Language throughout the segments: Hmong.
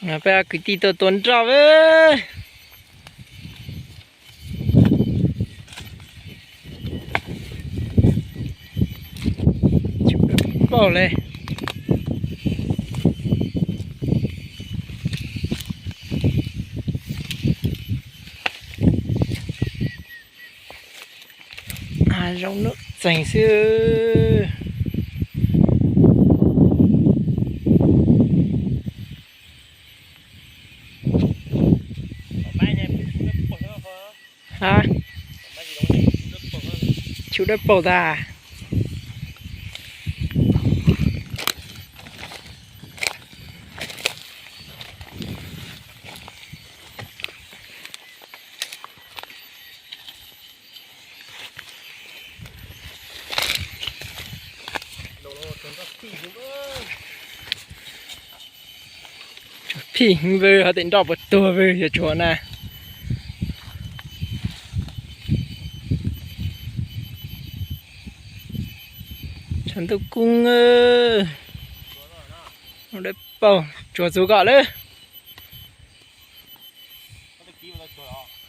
Peb kwv tij tuaj tua nroj, paug le. Zoo nuj txeeg xwb. Tshub dawb paug tas. Tsuag phij vwm, ho tes nroj puas tuag vwm, yuav tsuag na. Tshav ntuj kub, dawb paug, tsuag txug kom lawm.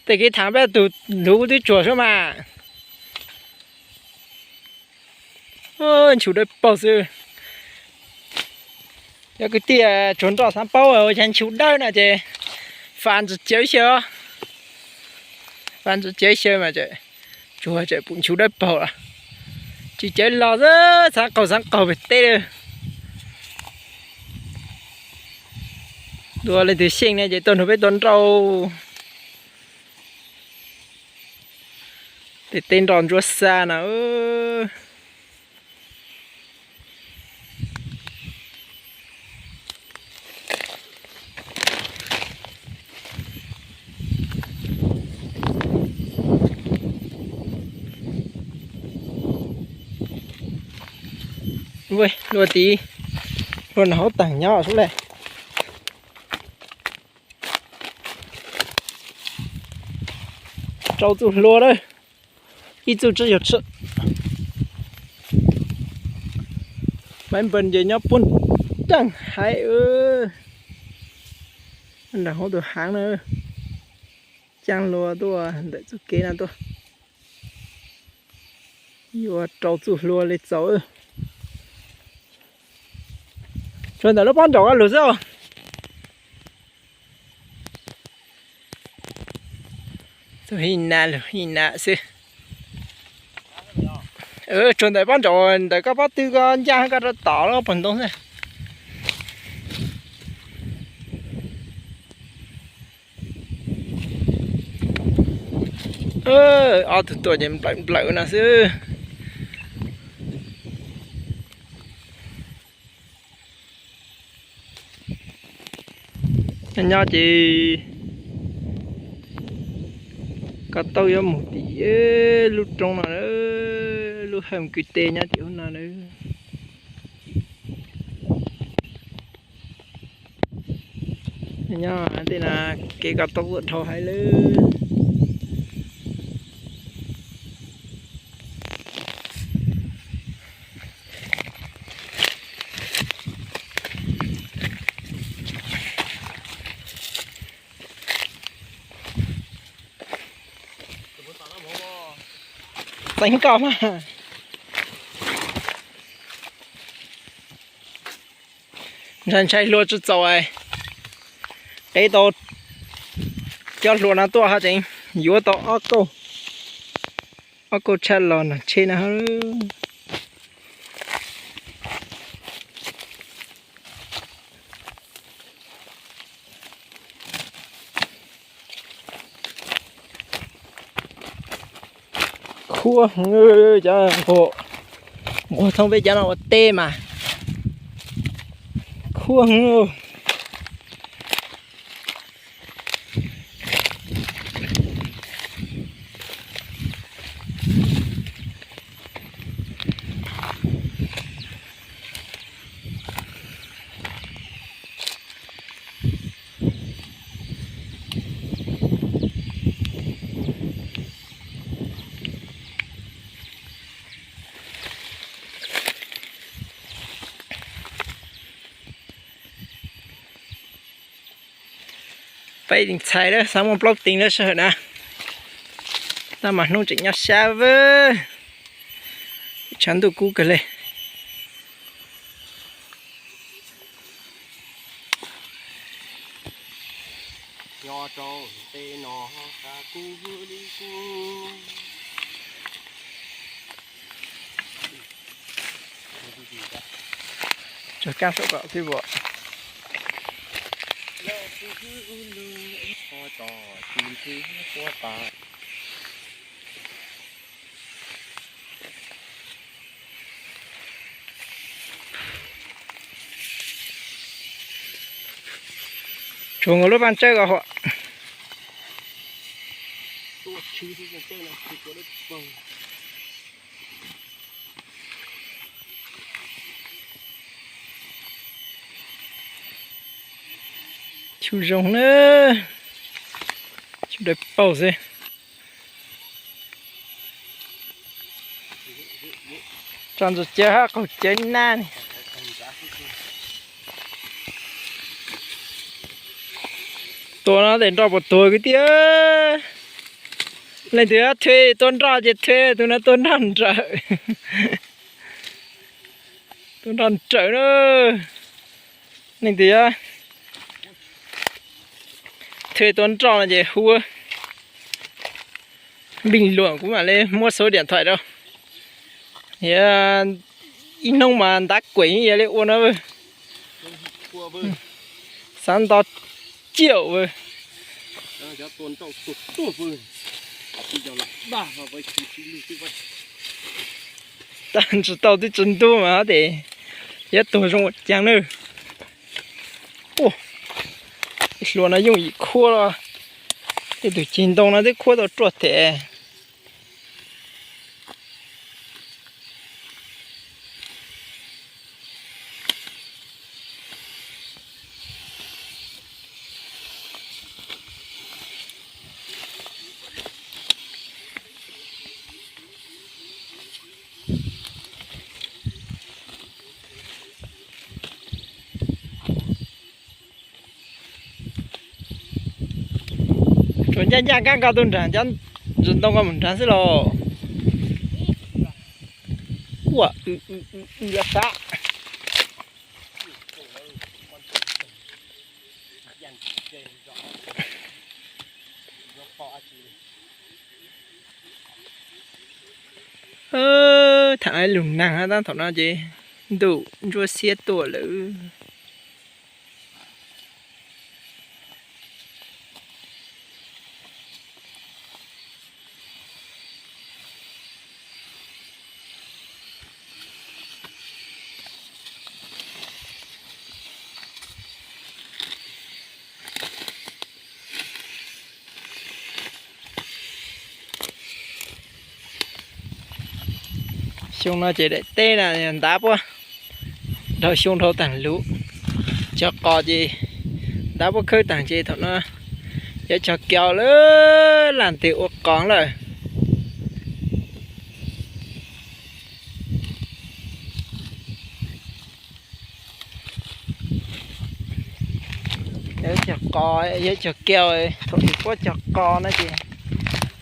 Tej kev thaam peb tug luv twb tsuag sub mas. Nchuv dawb paug xwb. Yog kwv tij tsuag nroj xaav paub ua cas nchuv dawb no ces faj ntsis cawv xyaw, faj ntsis cawv xyaw mas tsuag tseem pum nchuv dawb paug los. Tsis cawv los xwb, xaav qaug xaav qaug pem teb lawm. Tua leej twg xyeej ne ces tuaj nrog peb tua nroj. Tej teb nroj ntsuab xa no. Luaj tid, luaj nram hauv taag nyob sub le. Rau txuj hlua lawm, ib txuj tsi yog tsi. Maiv npawg ces nyob puag nraag haiv, nram hauv tus haav na. Caab hlua tuaj ntawm txuj kev no tuaj. Yuav rau txuj hlua le txaus. Tsuag ntawm lub pob nraum lug xwb. Txuag hij na lug hij na xwb. Tsuag ntawm pob nraum ntawm koj pob tw koj ncaj koj rau tom lub pog ntoo xwb. Ob tug tuaj ces nplawm nplawm no xwb. Nyob ces ko taub yuav mus tim lub roob no, lub hawm kwv teb nyob tim ub no na. Nyob tej no kev ko taub tuaj dhau haiv lawm. Txeev koj mas. Ntshai ntshai hlua tsi txaus, qev tau cov hlua no tuaj ho tseem yuav tau ob kauj, ob kauj tshaj los nag tsheb na. Khuab heev, cov nquag, nquag thoob peb cov no ua teb mas khuab heev. Peb teev txhais lawm, xav muaj plaub teev lawm sij hawm na. Naj mas hnub tseem nyob sab vwj, tshav ntuj kub kawg li. Nyob rau tej no xa kub li kub. Tsuag kab saum kom tib vuam. Tsuag nkaus lub paj tsawb ko huam. Tshum zoo na, tshum dawb paug xwb. Tso ntsuas cawv hab qaug cawv nab ne. Tua no tes nroj puas tuag kwv tij. Leej twg thw tua nroj ces thw tus no tua nroj nrawm. Tua nroj nrawm na. Leej twg thw tua nroj no ces hu npij luam kuv mam li muab số điện thoại rau. Ib hnub mas ntav kuem yog li ua no. Xav nto ciam. Tag tsis tau twb tsis ntub mas tes yuav tuag zoo ua caag na. Ib hluas no yooj yim khuab los, tej tus ceg ntoo no twb khuab tau ruaj them. Tsuas ncaj ncaj kab nkaus tus nraag, cov ntsis ntoo nkaus mus nraag xwb los. Ua, yuav sab. Thaum lug naag tab thaum no ces ntuj ntsuab xiab tuaj lawm. Xyoo no ces daim teb na ntav puab dhau xyoo dhau taag lug. Cov qos ces ntav puab khawb taag ces thaum no yuav cog kau lawm, laaj tes ua qos lawm. Cog qos, yuav cog kau, thaum twg puab cog qos no ces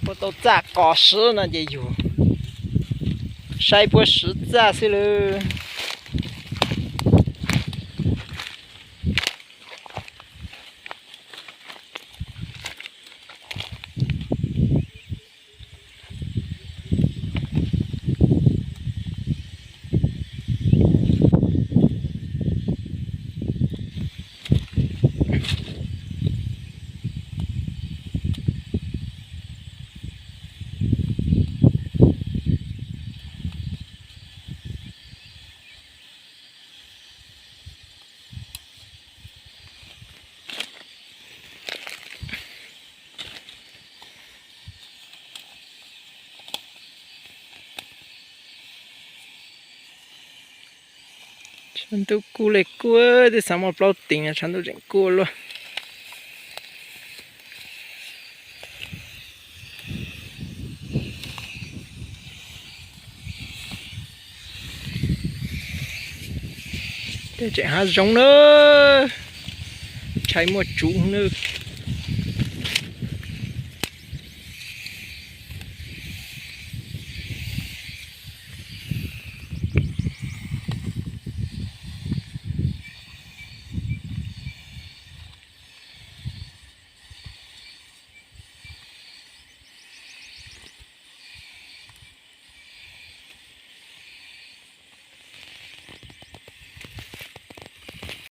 puab tau txaj qos swb no ces yug saib puab swb txaj xwb lawm. Tshav ntuj kub li kub, twb xav muaj plaub teev, tshav ntuj tseem kub luaj. Tej tseem hav zoov na, ntshai muaj tsuv na.